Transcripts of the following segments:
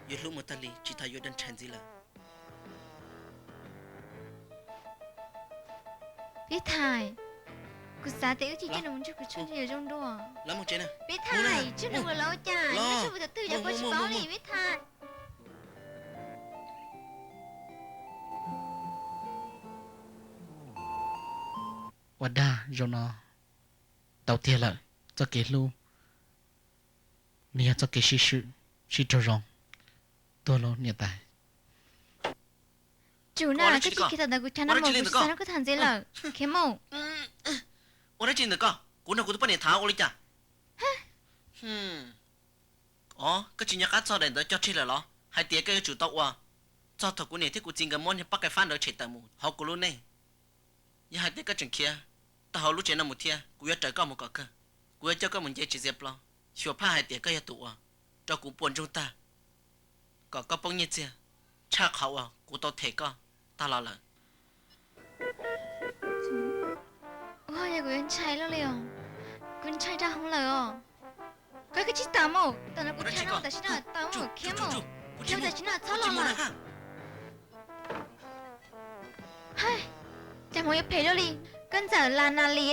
yuav hlub mus tag li, tsis tas yuav dag ntshai ntxiv lawm. Peb Thais, kuv xav tias wb cia nws mus nrog kuv tshawj ntshe yuav zoo dua. Peb Thais, tshawj nws mus lawm cas, nws tshawj mus thaum twg yog kuv tsis paub li Peb Thais. Ua dag zoo no tau tiag lawm, txoj kev hlub nws yog txoj kev sib swm, sib raug zoo, tuag los niam tais. Tsum na, koj tsis khiav tawm ntawm kuv chav no mus, kuv tsis xav nrog koj tham ntxiv lawm, khiav mus. Ua dab tsi ntawm koj? Kuv nrog kuv tus poj niam tham ua li cas? Os, koj tsis nco qab txog daim ntawv cog tseg lawm los? Hais tias koj yuav tsum tau ua txog thaum kuv niam thiab kuv txiv nkawd muab niag pab qai fab ntawd tshem tawm mus hauv kuv lub neej. Yog hais tias koj tseem khiav tau hauv lub tsev no mus thiab, kuv yuav raws koj mus kom kawg. Kuv yuav coj koj mus nce tsev txiav plo, xyuas phaj hais tias koj yog tus uas rau kuv puas ntsoog tag, kom koj poob nyiaj txiag, tshaj qhov uas kuv tau them koj tag los lawm. Ua yog kuv yuav ntshai luaj li os, kuv ntshai rau hauv lawm os. Koj koj tsis tawm mus, tawm no kuv tshaj no tam sim no tawm mus, khiav mus, khiav mus tam sim no txhob los lawm. Cas hmoov yuav phem luaj li, koj ntxawm las nas li.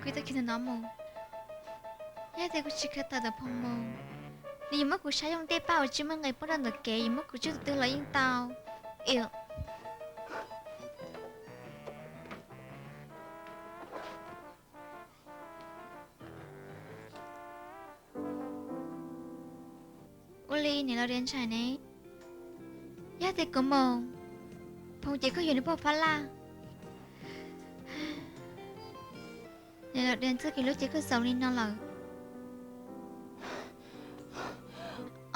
Kuv tau khiav ntawm no mus, yog tias kuv tsis khiav tawm ntawm Phoo mus, nws yuav muab kuv saib zoo tej paj uas tsis muaj nqis poob rau ntawm kev, yuav muab kuv tsuj tus twg los yeej tau. Ua li niam laus Diav ntshai ne, yog tias kuv mus, Phoo ces koj yuav nws poj phab laj. Niam laus Diav txoj kev hlub ces koj xaus li no lawm.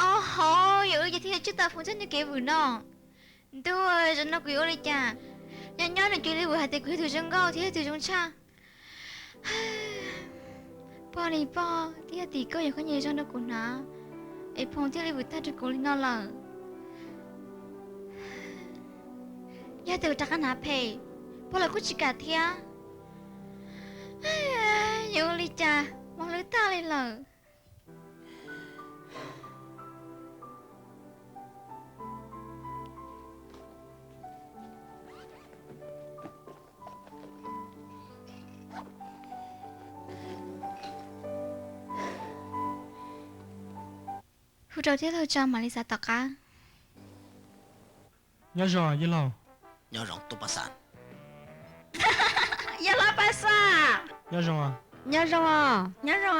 Ob hov, yog wb ces thiaj li tsis tau Phoo txoj niag kev vwm no. Ntuj, zaum no kuv yuav ua li cas? Nyob nyob nws cia li vwm hais tias kuv yog tus zoo nkauj thiab yog tus zoo tshaj. Poj li poj, twb yog tim koj yog koj nyiam zoo rau kuv hnav, es Phoo thiaj li vwm tag rau kuv li no lawm. Yog tias kuv rov qab hnav phem, poj los kuj tsis kam thiab. Yuav ua li cas, mob hlwb tag li lawm. Hu rau tij laug tso mam li xav tom qab. Nyob zoo yij laug. Nyob zoo tub Paj Xas. Yog hlob Paj Xas. Nyob zoo. Nyob zoo. Nyob zoo.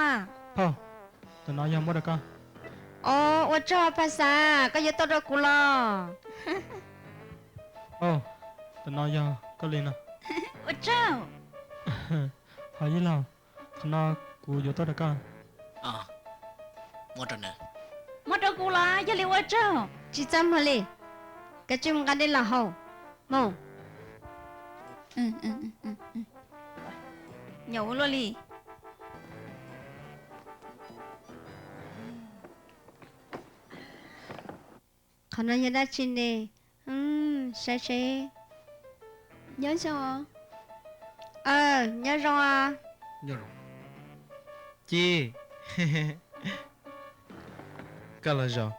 Phauj, tus no yog muab rau koj. Os, ua tsaug Paj Xas, koj yuav tau rau kuv los? Phauj, tus no yog koj li no. Ua tsaug. Ho yij laug, qhov no kuv yuav tuaj rau koj. Muab rau kuv los? Yog li ua tsaug. Tsis txaj muag li, kav tsij mus nqa dej los haus. Mus. Nyaum ua luaj li. Qhov no yog dab tsi ne? Saib seb. Nyob zoo. Nyob zoo. Ci, koj los zoo.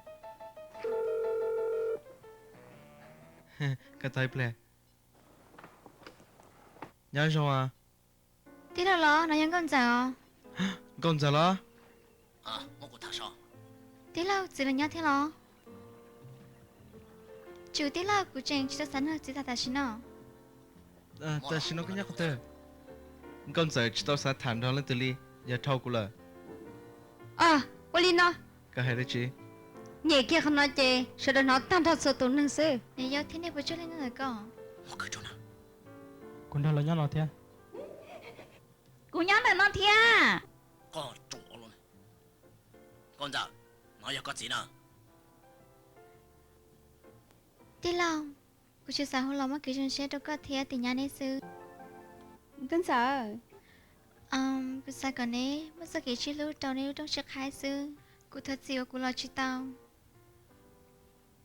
Koj tau ib pliag. Nyob zoo. Tij laug los, no yog Nkauj Ntxawm os. Nkauj Ntxawm los? Tij laug, txiv los nyob thiab los? Tsum tij laug, kuv tseem tsis tau xav nrog txiv tham tam sim no. Tam sim no koj nyob qhov twg? Nkauj Ntxawm tsis tau xav tham nrog leej twg li, yog dhau kuv lawm. Ua li no. Koj hais dab tsi? Nyem kiag qhov no ces sawv daws hnov tag nrho txhua tus neeg xwb. Niam yau thiab nej puas tsaug li no ntawm koj? Kuv nrog lawv nyob no thiab. Kuv nyob ntawm no thiab. Koj tsuas, Nkauj Ntxawm, no yog koj txiv na. Tij laug, kuv tsis xav hu los muab kev zoo siab rau koj thiab tis nyab neb xwb. Nkauj Ntxawm, kuv xav kom neb muaj txoj kev sib hlub rau neb lub rooj sib qhaib xwb. Kuv thov txim uas kuv los tsis tau.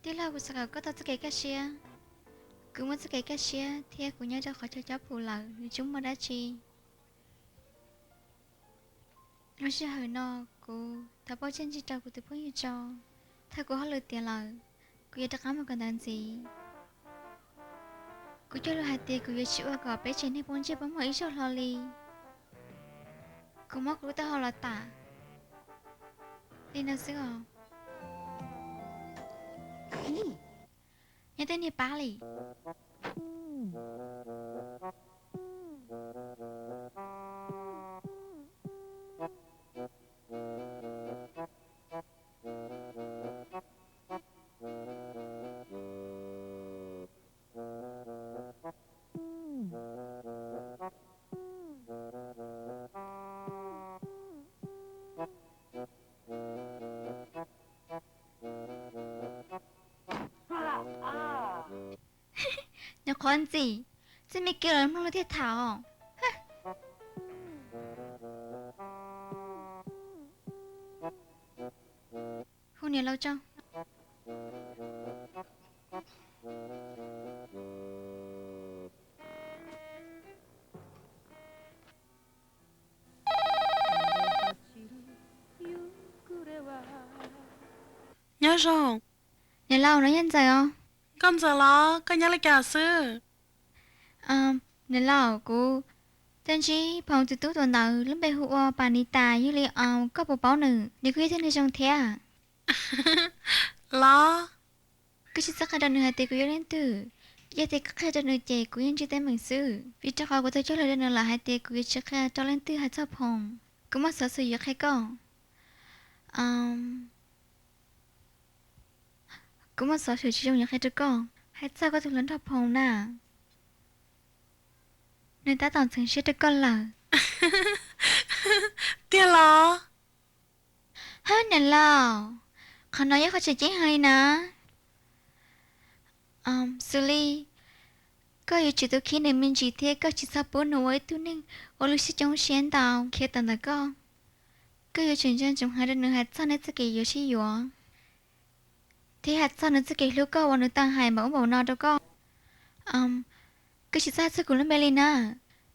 Tij laug, kuv xav kom koj tau txoj kev kaj siab. Kuv muaj txoj kev kaj siab thiab kuv nyob rau qhov chaw cob pum lawm, nws tsis muaj dab tsi. Lub sij hawm no Kuv thov pauj tsij ntsig rau kuv tus phooj ywg tso. Thaum kuv hauj lwm tiav lawm, kuv yuav rov qab mus kawm ntawv ntxiv. Kuv cog lus hais tias kuv yuav tsis ua kom peb tsev neeg poob ntsej poob muag ib zaug hlo li. Kuv muab kuv lub taub hau los tam li no xwb os. Nyob tej niag pab li. Nws qhuav ntxim, txij me kiag los mloog luag thiaj tham os. Hu niam laus tso. Nyob zoo. Niam laus, no yog Ntxawm os. Nkauj Ntxawm los, koj nyob li cas xwb? Niam laus, kuv twb ntsib phoo tus tub tuaj ntawd, lub npe hu ua Pas Nis Tas, yog li koj puas paub nws? Nws kuj yog tib neeg zoo thiab. Los, koj tsis txhob qhia rau nws hais tias kuv yog leej twg. Yog tias koj qhia rau nws ces kuv yeej ntsib teeb meem xwb, vim rau qhov kuv tau cog lus rau nws lawm hais tias kuv yuav tsis qhia rau leej twg hais txog phoo. Kuv muaj xov xwm yuav qhia koj. Kuv muaj xov xwm tsis zoo yuav qhia rau koj hais txog koj tus hluas nraug phoo na. Nws tab tom txheev siab rau koj lawm. Tiag los? Hab niam laus, qhov no yog qhov tseem ceeb heev li na. Xws li koj yuav tsum tau khib nws me ntsis thiab koj tsis txhob pub nws ua ib tug neeg ua lub siab coob siab ntau khiav tawm ntawm koj. Koj yuav tsum ntsia ntsoov heev rau nws hais txog nws txoj kev yuav sib yuav, thiab hais txog nws txoj kev hlub koj uas nws tau hais npaum ub npaum no rau koj. Koj tsis txhob hais txog kuv lub npe li na.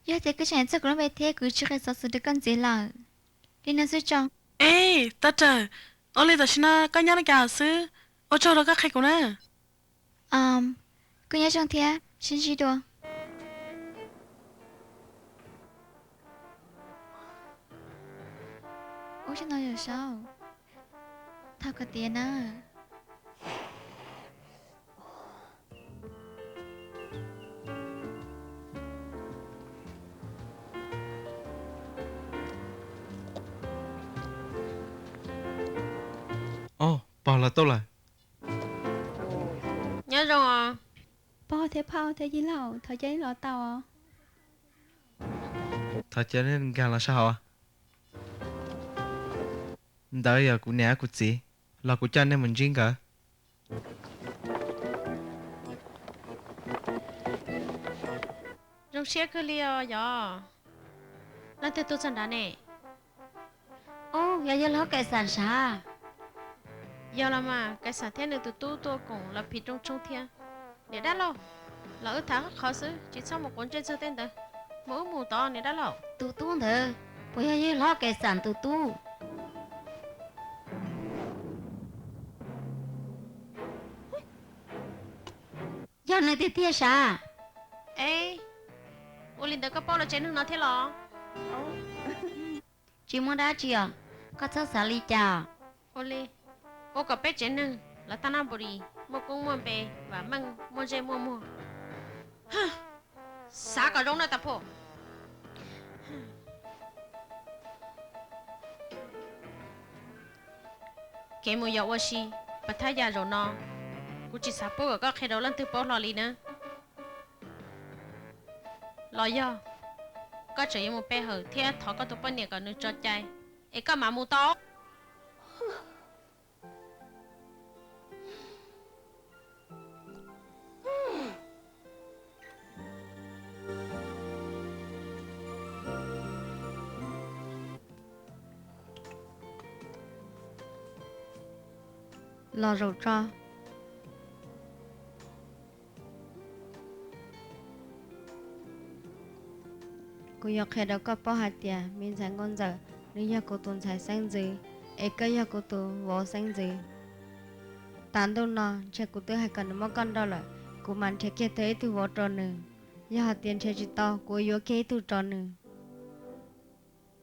Yog tias koj tseem hais txog kuv lub npe thiab kuv tsis qhia xov xwm rau koj ntxiv lawm. Li no xwb tso. Ej, Tub Rawg, ua li tam sim no koj nyob li cas xwb? Ua tsaug rau koj qhia kuv na. Koj nyob zoo thiab, sib ntsib dua. Ua tsaug ntau yom Saub, thov kom tiav na. Ob, pog los tuaj lawm. Nyob zoo os. Pog thiab phauj thiab yij laug, thov caw nej los tau os. Thov caw nej nkag los sab hauv. Ntawd yog kuv niam kuv txiv, los kuv coj nej mus ntsib nkawd. Zoo siab kawg li os yog. Leej twg tuaj txog nrad ne? Ob, yog yawg hlob Kais Xam sav? Yog los mas, Kais Xam thiab nws tus tub tuaj koom lawv phim rooj tshoob thiab. Niam dab laug, los wb tham qhov xwb tsis txhob mus quav ntsej txog tej ntawd. Mus wb mus tod niam dab laug. Tus tub ntawd puas yog yawg hlob Kais Xam tus tub? Yog nws tiag tiag sav? Eb, ua li ntawd koj paub lawv tsev neeg no thiab los? Tsis muaj dab tsi os, koj txhob xav li cas. Ua li, ua kom peb tsev neeg los tag nab npu li, muaj koob muaj npe, vam meej muaj ntsej muaj muag. Xav kom zoo na tas phom. Kev mus yos ua si, pas thab yam zaum no, kuv tsis xav pub kom koj qhia rau leej twg paub hlo li na. Los yog koj tseem yuav mus pe hawm thiab thov koj tus poj niam kom nws tso cai, es koj mam mus tau. Los zaum tso. Kuv yuav qhia rau koj paub hais tias me ntxhais Nkauj Ntxawm, nws yog kuv tus ntxhais xeeb ntxwv. Es koj yog kuv tus vauv xeeb ntxwv. Tav ntuj no ntshe kuv twb hais kom nws muab koj nrauj lawm, kuv mam nrhiav kiag tau ib tug vauv rau nws. Yog hais tias nrhiav tsis tau, kuv yuav kiag ib tug rau nws.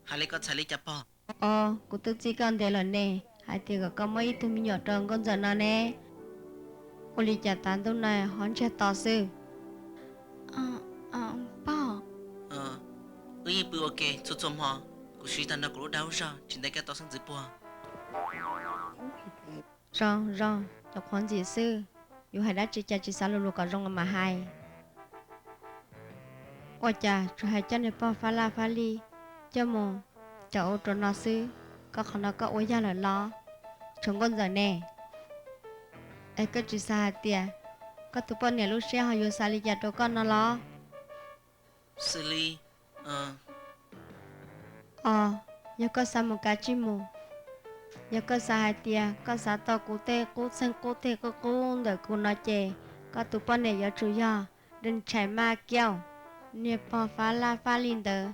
Hais li koj txhais li cas pog? Os, kuv twb txib koj ntev lawm ne, hais tias kom koj muab ib tug me nyuam rau nkauj ntxawm no ne. Ua li cas tav ntuj no ho ntsiag to xwb? Pog, wb yeej pw ua ke txhua txhua hmo, kuv siv tag nrho kuv lub dag lub zog tsis ntev koj tau xeeb ntxwv puag. Zoo zoo, cov qhuav ntxim xwb, yuav hais dab tsi cas tsis xav lus lus kom zoo mam hais. Ua cas tsuas hais coj niag pog fab laj fab li coj mus cov ua rau no xwb, koj qhov no koj ua yog lawm los? Tshuav nkauj ntxawm ne. Es koj tsis xav hais tias koj tus poj niam lub siab ho yuav xav li cas rau koj no los? Xws li, os, yog koj xav mus kav tsij mus. Yog koj xav hais tias koj xav tau kuv tej qub txeeg qub teg qub qub ntawm kuv no ces koj tus poj niam yuav tsum yog Dee Tshais Maj Kiauj, niag pog fab laj fab li ntawd,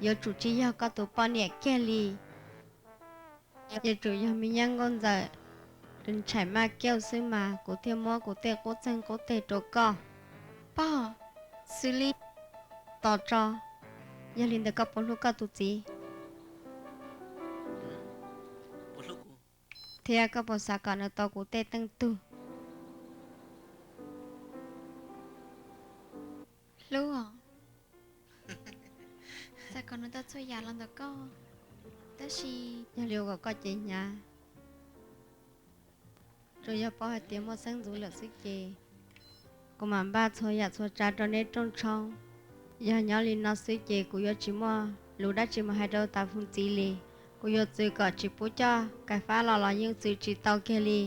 yuav tsum tsis yog koj tus poj niam kiag li. Yuav tsum yog me nyab nkauj ntxawm Dee Tshais Maj Kiauj xwb mas kuv thiaj muab kuv tej qub txeeg qub teg rau koj. Pog, xws li, tos tso, yog li ntawd koj puas hlub koj tus txiv? Thiab koj puas xav kom nws tau kuv tej teej tug? Hlub os. Xav kom nws tau txhua yam los ntawm koj, tab sis yog li ua kom koj cev hnyav. Tsuas yog paub hais tias muaj xeeb ntxwv lawm xwb ces kuv mam npaj txhua yam txhua tsav rau neb rooj tshoob. Yog nyob li no xwb ces kuv yuav tsis muaj lus dab tsi mus hais rau tas fun txiv li. Kuv yuav txwv kom tsis pub coj Kais Fab los los yeej txwv tsis tau kiag li.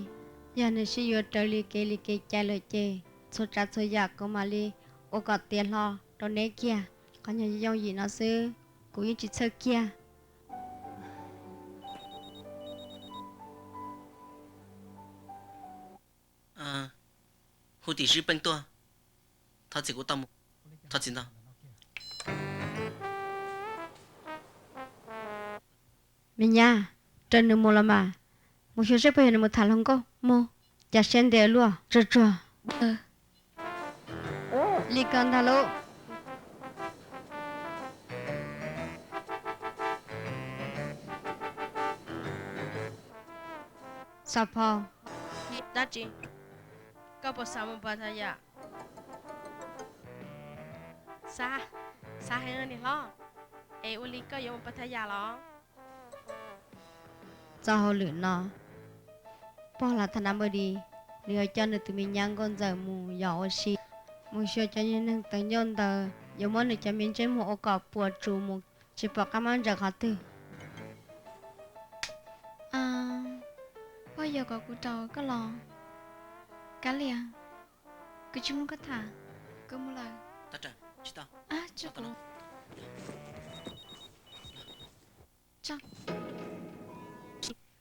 Yog nws sib yuav raws li kev li kev cai lawm ces txhua tsav txhua yam kuv mam li ua kom tiav hlo rau neb kiag. Qhov nyuag yooj yim no xwb kuv yeej tsis txhawj kiag. Hu tim Zwj Peej tuaj. Thov txim kuv tau mus. Thov txim ntau. Me nyab, raws nws mus los mas. Mus xyuas seb puas yog nws mus tham hluas nkauj mus. Cas siab ntev luaj, tsuag tsuag. Li ko ntag lauj. Xav phau. Dab tsi? Koj puas xav mus Pattaya? Xav, xav heev niam hlob. Es ua li koj yuav mus Pattaya los? Txoj hauj lwm no, pog Lav Tha Nab Npawg Dis nws yuav coj nws tus me nyab nkauj ntxawm mus yos ua si, mus xyuas cov neeg tawv ncauj ntawd, yuav muab nws cov me ntsej muag ua kom puas tsuas mus tsis pom qab muab ntsaws qhov twg. Pog yuav kom kuv rau koj los? Kav liam, kuv tsis mloog koj tham, kuv mus lawm.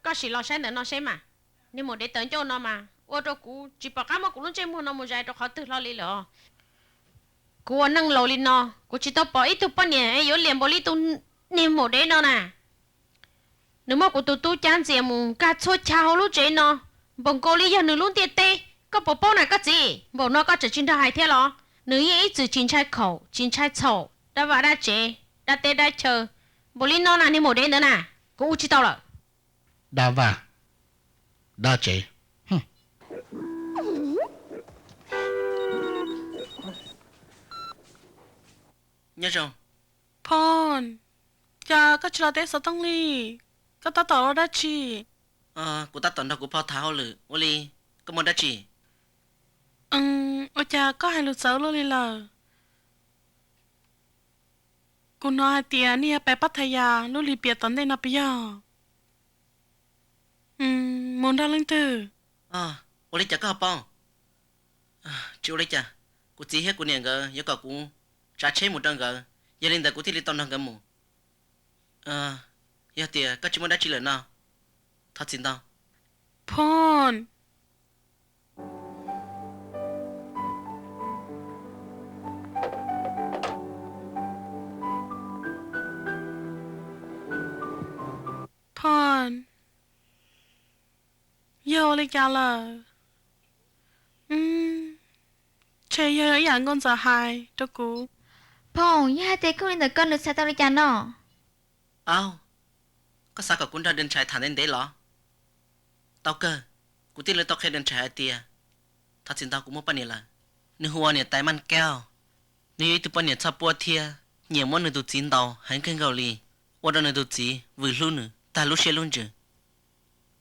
Koj sim los saib ntawm no seb mas, niag maum dev tawv ncauj no mas ua rau kuv tsis pom qab muab kuv lub ntsej muag no mus zais rau qhov twg hlo li lawm. Kuv ua neej laus li no kuv tsis tau pom ib tug poj niam yuav liam npaum li tus niag maum dev no na. Nws muab kuv tus tub cab ntxias mus nkag txhua chaw hauv lub tsev no, npaum nkaus li yog nws lub ntiaj teb. Koj puas paub na koj txiv? Npaum no koj tseem tsis nrog hais thiab los? Nws yeej ib txwm tsis ntshai khaum tsis ntshai txhaum dab vaj dab tsev, dab teb dab chaw. Npaum li no na niag maum dev ntawd na, kuv ua tsis tau lawm. Dab vaj dab tsev. Nyob zoo. Phoj, cas koj tsis los teb xov tooj li? Koj tab tom ua dab tsi? Kuv tab tom nrog kuv phauj tham hauj lwm. Ua li, koj muaj dab tsi? Ua cas koj hais lus txawv luaj li lawm? Kuv hnov hais tias nej yuav pais Pab Tha Yas lub lim piam tom ntej no puas yog? Mus nrog leej twg? Ua li cas koj ho paub? Tsis ua li cas, kuv txiv thiab kuv niam nkawd yuav kom kuv tsav tsheb mus rau nkawd, yog li ntawd kuv thiaj li tau nrog nkawd mus. Yog tias koj tsis muaj dab tsi lawm no, thov txim ntau. Phoj. Phoj, Yog ua li cas lawm? Ntshe yog ib yam nkauj ntxawm hais rau kuv. Phoom, yog hais tias koj ua li ntawm koj nws xav tau li cas no? Au, koj xav kom kuv nrog Dej Ntshai tham ntev ntev los? Tau kawg, kuv tij laug tau qhia Dej Ntshai hais tias thov txim ntau, kuv muaj poj niam lawm. Nws hu ua niam tais Maj Kaub. Nws yog ib tug poj niam txhoj puab thiab nyiam muab nws tus txiv ntaus heev kawg nkaus li, ua rau nws tus txiv vwm hlub nws tag lub siab lub ntsws.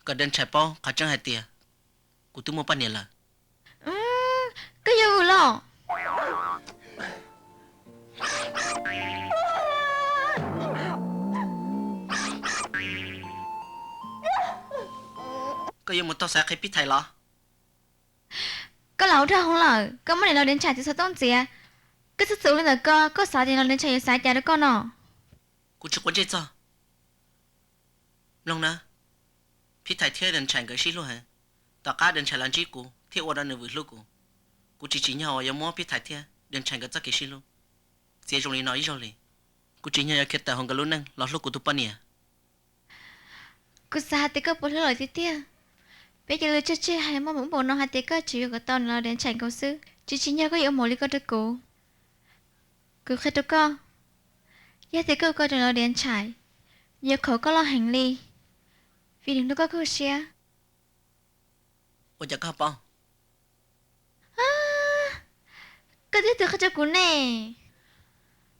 Kom Dej Ntshai paub qhov tseeb hais tias kuv twb muaj poj niam lawm. Koj yuav vwm los? Koj yuav mus taug xaiv qhia Pib Thais los? Koj lam ua dhau hwv lawm, koj muab niam laus Dej Ntshai tus xov tooj ntxias. Koj txhob txwm ua li ntawm ko, koj xav tias niam laus Dej Ntshai yuav xav cas rau koj no? Kuv tsis quav ntsej txog. Mloog na, Pib Thais thiab Dej Ntshai nkawd sib hlub heev. Tom qab Dej Ntshai los ntsib kuv thiab ua rau nws vwm hlub kuv, kuv tsis tsim nyog uas yuav muab Pib Thais thiab Dej Ntshai nkawd txoj kev sib hlub txiav zoo li no ib zaug li. Kuv tsim nyog yuav khiav tawm hauv nkawd lub neej los hlub kuv tus poj niam. Kuv xav hais tias koj puas hlub lawv tiag tiag. Peb cov lus tseg tseg hais muaj npaum no hais tias koj tsuas yuav kom tau niam laus Dej Ntshai nkaus xwb, tsis tsim nyog koj yuav ua mov li ko rau kuv. Kuv qhia rau koj, yog tias koj ua ko rau niam laus Dej Ntshai, yuav khaum koj loj heev li, vim nws hlub koj khuj siab. Ua cas koj paub? Koj twb twb qhia rau kuv ne.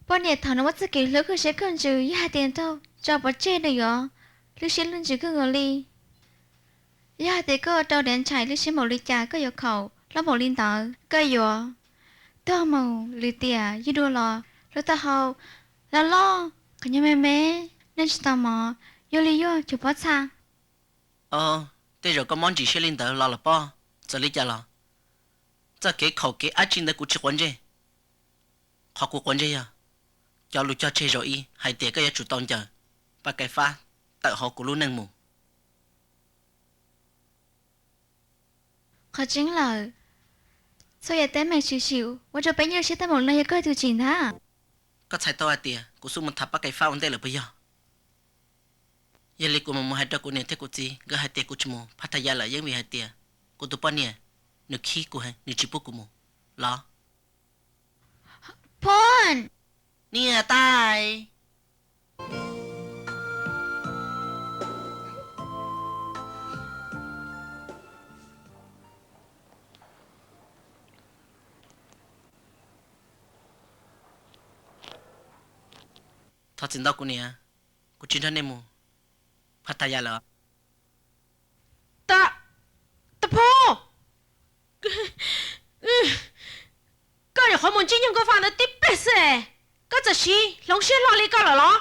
Poj niam thaum nws muaj txoj kev hlub khuj siab khuj ntsws, yog hais tias raug tso pov tseg nws yuav lub siab lub ntsws kawg nkaus li. Yog hais tias koj ua rau Dej Ntshai lub siab npaum li cas koj yuav khaum loj npaum li ntawd, koj yuav tuag mus lwm tiam yug dua los lub taub hau loj loj, qhov nyuag me me, noj tsis tau mov, yuag li yuag cuag pob txha. Os, tej zaum koj mob ntsis siab li ntawd los los pob. Txawm li cas los txoj kev khaum kev dab tsi ntawd kuv tsis quav ntsej. Qhov kuv quav ntsej yog cov lus cog tseg zaum ib hais tias koj yuav tsum tau ncaws Paj Kaij Fab tawm hauv kuv lub neej mus. Qhov tseeb lawm, txhua yam teeb meem tshwm sim ua rau peb nyuaj siab tag npaum no yog koj tus tsim ntag. Koj txhais tau hais tias kuv xub mus tham Paj Kaij Fab ua ntej lawm puas yog? Yog li kuv mam mus hais rau kuv niam thiab kuv txiv, nkawd hais tias kuv tsis mus Pattaya lawm yeej vim hais tias kuv tus poj niam nws khib kuv heev, nws tsis pub kuv mus los? Phon, niam tais. Thov txim ntau kuv niam, kuv tsis nrog nej mus Pattaya lawm. Tub Phom, koj nyuam qhuav mus ntsib nyuag nkauj faj ntawd tib pliag xwb, koj txawm siv hloov siab hlo li koj lawm los?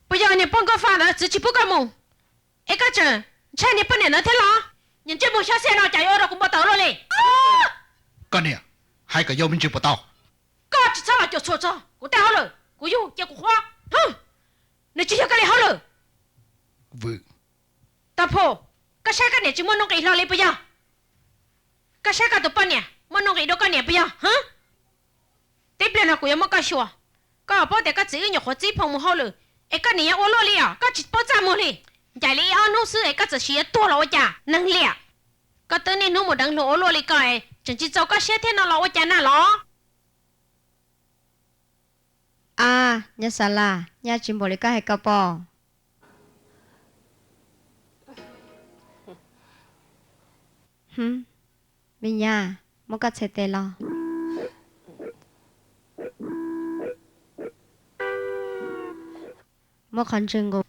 Puas yog niag poj nkauj faj ntawd txwv tsis pub koj mus, es koj tseem ntshai niag poj niam ntawd thiab los? Niag ntsej muag xyov xij no cas yuav ua rau kuv npau taws ua luaj li. Koj niam, hais kom yog me ntsis puas tau? Koj tsis txhob los cuam tshuam txog kuv tej hauj lwm, kuv yug cia kuv qhuav. Nws tsis yog koj li hauj lwm. Tub Phom, koj saib koj niam tsis muaj nuj nqis hlo li puas yog? Koj saib koj tus poj niam muaj nuj nqis dua koj niam puas yog? Tib pliag no kuv yuav muab koj xyuas. Koj paub tias koj txiv wb nyuam qhuav txib Phom mus hauj lwm, es koj niam yuav ua luaj li os, koj tsis paub txaj muag li. Ncaim li ib ob hnub xwb es koj txawm siv yuav tuag los ua cas, neeg liam. Koj twb niaj hnub mus deev hluas ua luaj li koj es tseem tsis txaus koj siab thiab no los ua cas na los? A, nyab Xav Las, nyab tsis npaum li koj hais ko pob. Me nyab, muab koj txhais tes los. Muab qhov ntswg nqus.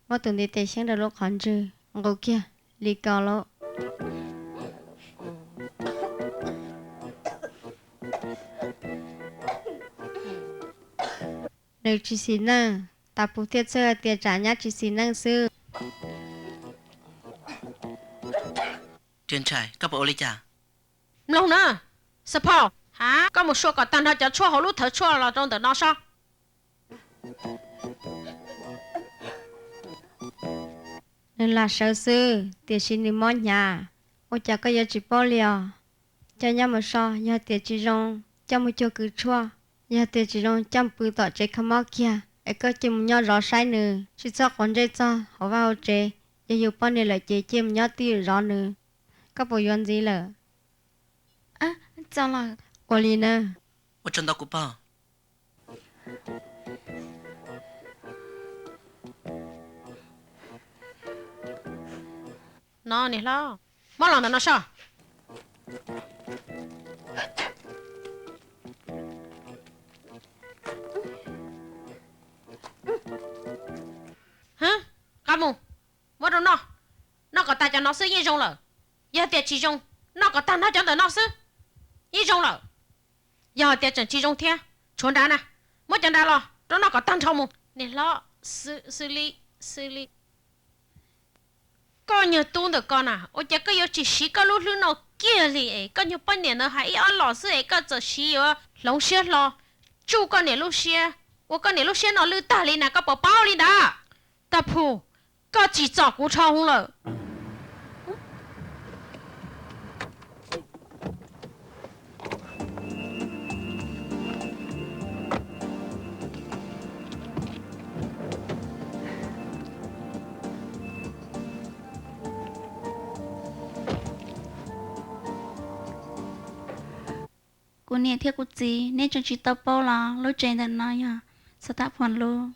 Muab tus ntiv tes xyeeb rau lub qhov ntswg, nqus kiag li ko lauj. Nws tsis xis neej, tas pus thiaj txhawj hais tias tsam nyab tsis xis neej xwb. Riam Ntshai, koj puas ua li cas? Mloog na, Xav Phom, koj mus sua kom tag nrho cov tshuaj hauv lub thawv tshuaj los rau ntawm no sob. Nws lam sawv xwb, tiam sis nws mob hnyav. Ua cas koj yuav tsis paub li os? Coj nyob mus so, yog tias tsis zoo, coj mus cuag kws tshuaj, yog tias tsis zoo, coj mus pw tom tsev kho mob kiag. es koj cia mus nyob zov saib nws, tsis txhob quav ntsej txog hauv vaj hauv tsev. Yog yus poj niam lawm ces cia mus nyob twj ywm zov nws. Koj puas yuav ntxiv lawm? Ua li na. Ua tsaug ntau kuv pog. No niam hlob, muab los ntawm no so. Nqa mus, muab rau noj. Noj kom tag cov no xwb yeej zoo lawm. Yog tias tsis zoo, noj kom tag nrho cov ntawm no xwb yeej zoo lawm. Yog hais tias tseem tsis zoo thiab, tshuav nrad na, muab cov nrad los rau noj kom tag nrho mus. Niam hlob, xws li, xws li koj nyuag tub ntawm ko na, ua cas koj yuav tsis siv koj lub hlwb no kiag li es koj nyuag poj niam ntawd hais ib ob los xwb es koj txawm siv yuav hloov siab hlo tsuj koj niam lub siab, ua koj niam lub siab no lwj tag li na, koj puas paub li ntawd? Tag Phu, koj tsim txom kuv dhau hwv lawm. Kuv niam thiab kuv txiv, neb tseem tsis tau paub los lub tsev ntawm no yog Xab Thab Phom lub?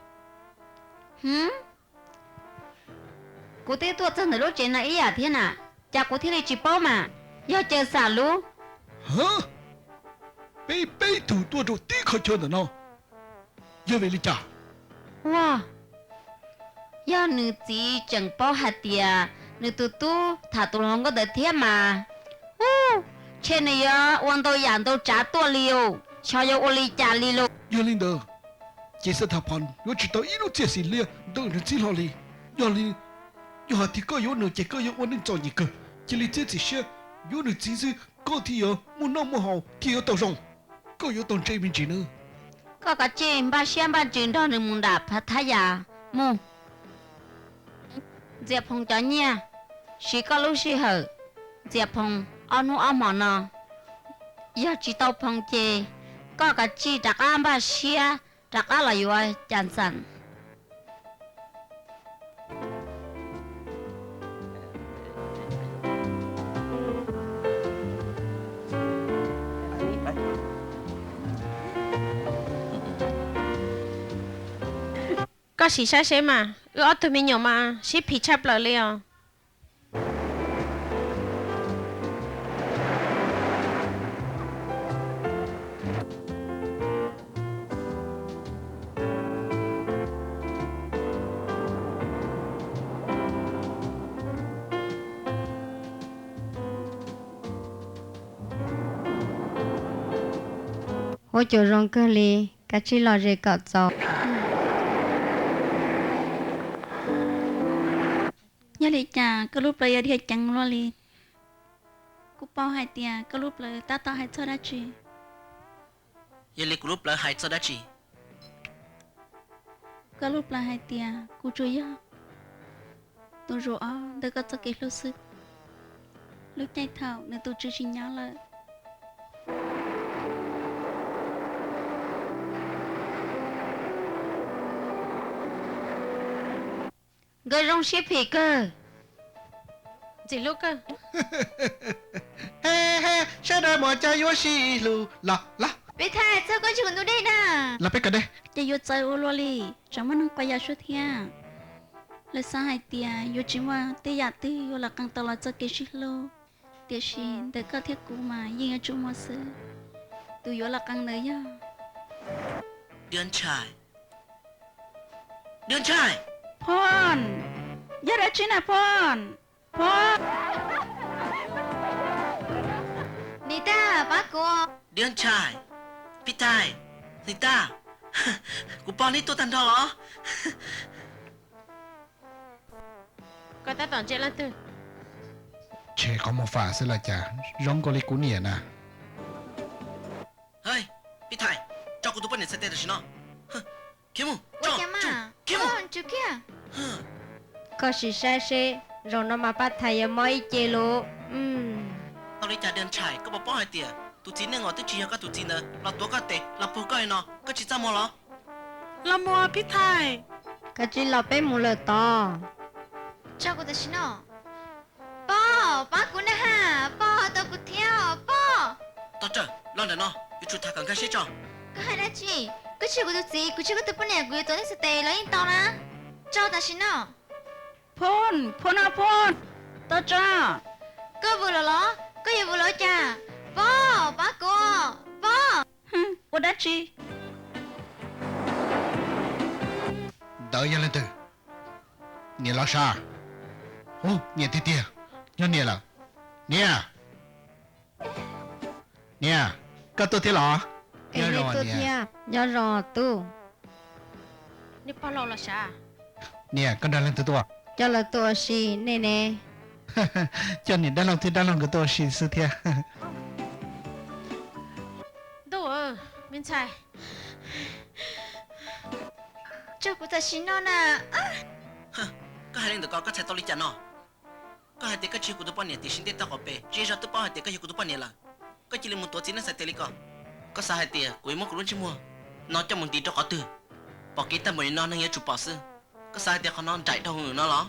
Kuv twb tuaj txog ntawm lub tsev no ib yam thiab na, cas kuv thiaj li tsis paub mas? Yog Cawg Xam lub. Peb peb tug tuaj rau tib qhov chaw ntawm no, yog vim li cas? Ua, yog nws txiv tseem paub hais tias nws tus tub tham tus hluas nkauj ntawd thiab mas, u, ntshe nws yuav ua ntau yam ntau tsav tuaj li os, xyov yuav ua li cas li lauj. Yog li ntawd, ces Xab Thab Phom yuav tsis tau ib lub txiaj xim liab ntawm nws txiv hlo li. Yog li, yog hais tias koj yuav nws ces koj yuav ua neej txom nyem kawg. Cia li txiav txim siab yuav nws txiv xwb, koj thiaj yuav muaj noj muaj haus, thiaj yuav tau zoo. Koj yuav tau ntse me ntsis nawb. Koj kav tsij npaj siab npaj ntsws nrog nws mus nram Phav Thab Yas mus. Ntxias Phoo cov nyiaj, siv koj lub sij hawm Ntxias Phoo ob hnub ob hmo no. Yog tsis tau Phoo ces koj kav tsij rov qab npaj siab rov qab los yuav Cas Xas. Koj sim saib seb mas, wb ob tug me nyuam mas sib phim tshaj plaws li os. Huab cua zoo kawg li, kav tsij lom zem kom txaus. Yog li cas koj lub plawv yuav dhia ceev luaj li? Kuv paub hais tias koj lub plawv tab tom hais txog dab tsi. Yog li kuv lub plawv hais txog dab tsi? Koj lub plawv hais tias kuv tsuas yog tus zaum ob ntawm koj txoj kev hlub xwb. Lub caij thaum nws tus tswv tsis nyob lawm. Nkawd zoo siab phim kawg. Ntxim hlub kawg. He he, sawv daws muaj cai yuav sib hlub los los. Peb thaij txog koj tsis ntu dej na. Los peb kov dej. Ces yuav txawv ua luaj li, tsam muaj neeg quas yam suab thiab. Lawv xav hais tias yuav tsis muaj tej yam twg yuav los qee tau los txoj kev sib hlub, tiam sis ntawm koj thiab kuv mas yeej yuav tsum muaj xwb. Tus yuav los qee ntawd yog Dab Ntshai. Dab Ntshai! Phon, yog dab tsi na Phon? Phon, nim tag pab kuv. Dab Ntshai, Pib Thaij, nim tag, kuv pog neb tuaj tag nrho los. Koj tab tom ntse leej twg? Tshe qhov muag fam xwb los cas, zoo nkaus li kuv niam na. Hais, Pib Thaij, tso kuv tus poj niam txhais tes tam sim no. Khiav mus, tso, khiav mus. Koj sim saib seb, zaum no mas Pab Thais yuav mob ib ce lus. Tau li cas Dab Ntshai, koj puas paub hais tias tus txiv neej uas twb tsis yog koj tus txiv ntawd los tuav koj tes los puag koj li no, koj tsis txaj muag los? Los mus Phib Thais. Kav tsij los peb mus lawm tod. Tso kuv tam sim no. Pog, pab kuv na ha, pog, tau kuv thiab os pog. Tog Tsawg, los ntawm no, yuav tsum tham kom nkag siab tso. Koj hais dab tsi? Koj tsis yog kuv tus txiv, kuv tsis yog koj tus poj niam, kuv yuav tuav nej xav tes los yeej tau na. Tso tam sim no. Phun, Phun os Phun, Tog Tsawg. Koj vwm los los? Koj yuav vwm los cas? Pog, pab kuv, pog. Ua dab tsi? Ntawd yog leej twg? Niam los sav? Ub, niam tiag tiag, yog niam lawm. Niam, niam, koj tuaj thiab los? Nyob zoo tub. Niam, koj nrog leej twg tuaj? Coj lawv tuaj ua si nej ne. Coj niam dab laug thiab dab laug nkawd tuaj ua si xwb thiab. Ntuj, me ntxhais, tso kuv tam sim no na. Koj hais li ntawd ko koj txhais tau li cas no? Koj hais tias koj tsis yog kuv tus poj niam tiam sis ntiaj teb qhov pem tsis zej zog twb paub hais tias koj yog kuv tus poj niam lawm. Koj cia li mus tuav txiv neej xav tias li ko. Koj xav hais tias kuv yuav muab kuv lub ntsej muag no coj mus ntim rau qhov twg? Pom kev tag npaum li no neeg yuav tsum pom xwb. Koj xav hais tias qhov no nraim dhau lawm no los?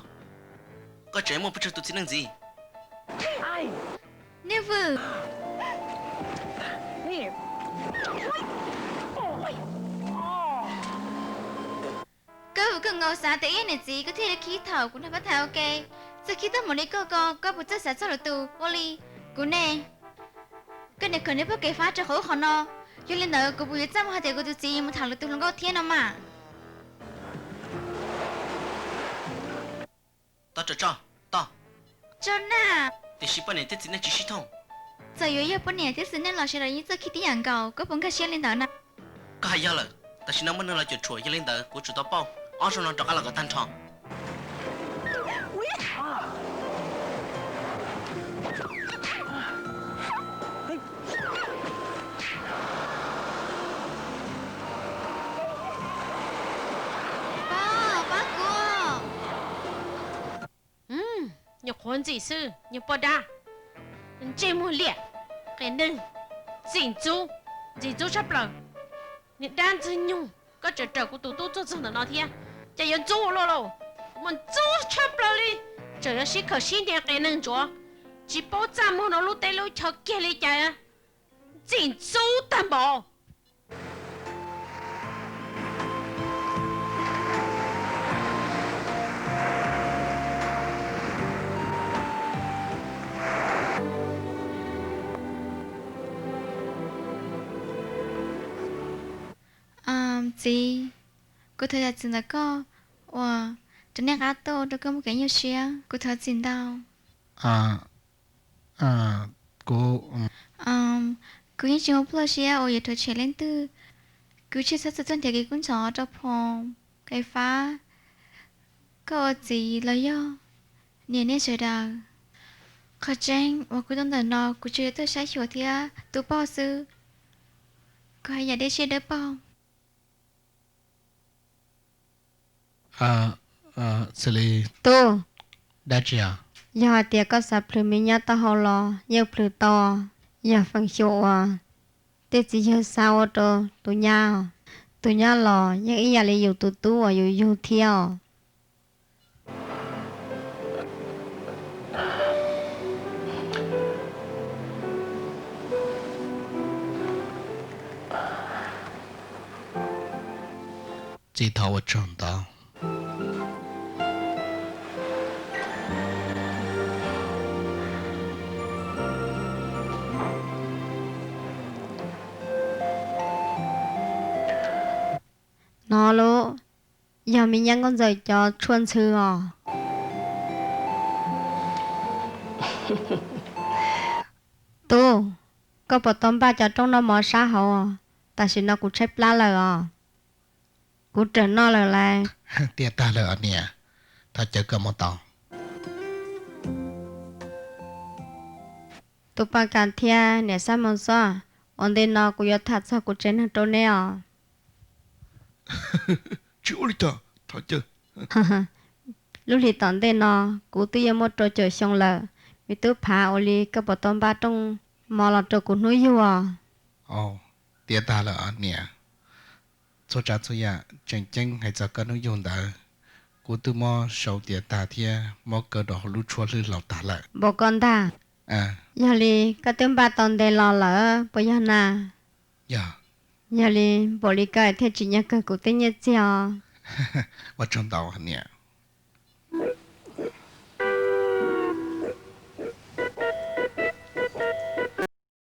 Koj tseem muaj pes tsawg tus txiv neej ntxiv? Nej vwm. Koj vwm koj nkaus xav tias ib niam txiv koj thiaj li khib thaum kuv nrog pab tham ua ke. Txawj khib tag npaum li koj ko, koj puas txawj xav txog lwm tus ua li kuv ne? Koj niam khaws nej poj kev fab rau qhov ub qhov no, yog li ntawd kuv puas yuav txaj muag hais tias kuv tus txiv yuav mus tham lwm tus hluas nkauj thiab no mas? Tso, tso, tso. Tso na. Tiam sis poj niam thiab txiv neej tsis sib thooj. Txawm yuav yog poj niam thiab txiv neej los sawv daws yeej txawj khib tib yam nkaus, koj puas nkag siab li ntawd na? Koj hais yog lawm, tam sim no muaj neeg los cuam tshuam, yog li ntawd kuv tsum tau pauj ob zaug no rov qab los kom tag nrho. Pab, pab kuv. Nyuam qhuav ntxim xwb, nyuag poj dab, ntsej muag liam, qias neeg, ntxim ntxub, ntxim ntxub tshaj plaws. Niag dab ntxwg nyoog, koj tseem raws kuv tus tub tuaj txog ntawm no thiab, cas yuav ntxub ua luaj lauj? Kuv mas ntxub tshaj plaws li, tseem yuav sib khawm sib nias qias neeg ntsuav, tsis paub txaj muag rau lub teb lub chaw kiag li cas. Ntxim ntxub tag npaum. Txiv, kuv thov zam txim ntawm koj uas rau nej qab tuaj rau koj muaj kev nyuaj siab, kuv thov txim ntau. Kuv, kuv yeej tsis muaj pluaj siab uas yuav rhuav tshem leej twg. Kuv tsis txhob txwm tuaj nrhiav kev kub ntxhov rau Phoo, Qe Fab, koj ua txiv los yog niam nej sawv daws. Qhov tseeb uas kuv tuaj ntawm no kuv tsuas yog tuaj saib xyuas thiab tu pauj xwb. Kuv hais yam deb siab dawb paug. Xws li, tub, dab tsi os? Yog hais tias koj xav plhws me nyab taub hau los yeej plhws tau, yog feem xyuam uas tej txiv yawg xav ua rau tus nyab. Tus nyab los yeej ib yam li yus tus tub uas yus yug thiab os. Txiv, thov ua tsaug ntau. No lub, yog me nyab nkauj ntxawm cov tshuaj ntxhw os. Tub, koj puas tau npaj cov rooj noj mov sab hauv? Tam sim no kuv tshaib plab lawm os. Kuv rawm noj lawm lauj. Tiav tag lawm os niam, thov caw koj mus tau. Tus Paj Kas thiab niam Xab Moos Xoj, ua ntej no kuv yuav tham txog kuv tsev neeg rau neb os. Tsis ua li cas, thov caw. Lub hlis tom ntej no kuv twb yuav muaj rau caum xyoo lawm, me tub Phav, ua li koj puas tau npaj rooj mov los rau kuv hnub yug os? Tiav tag lawm niam. Txhua tsav txhua yam tseem ceeb hais txog koj hnub yug ntawd, kuv twb muab sau tiav tag thiab muab kaw rau hauv lub tshuab hlwb hlau tag lawm. Npaum ko ntag. Yog li koj twb npaj tau ntev los lawm puas yog na? Yog. Yog li npaum li ko thiaj tsim nyog kawg kuv tej nyiaj txiag os. Ua tsaug ntau niam.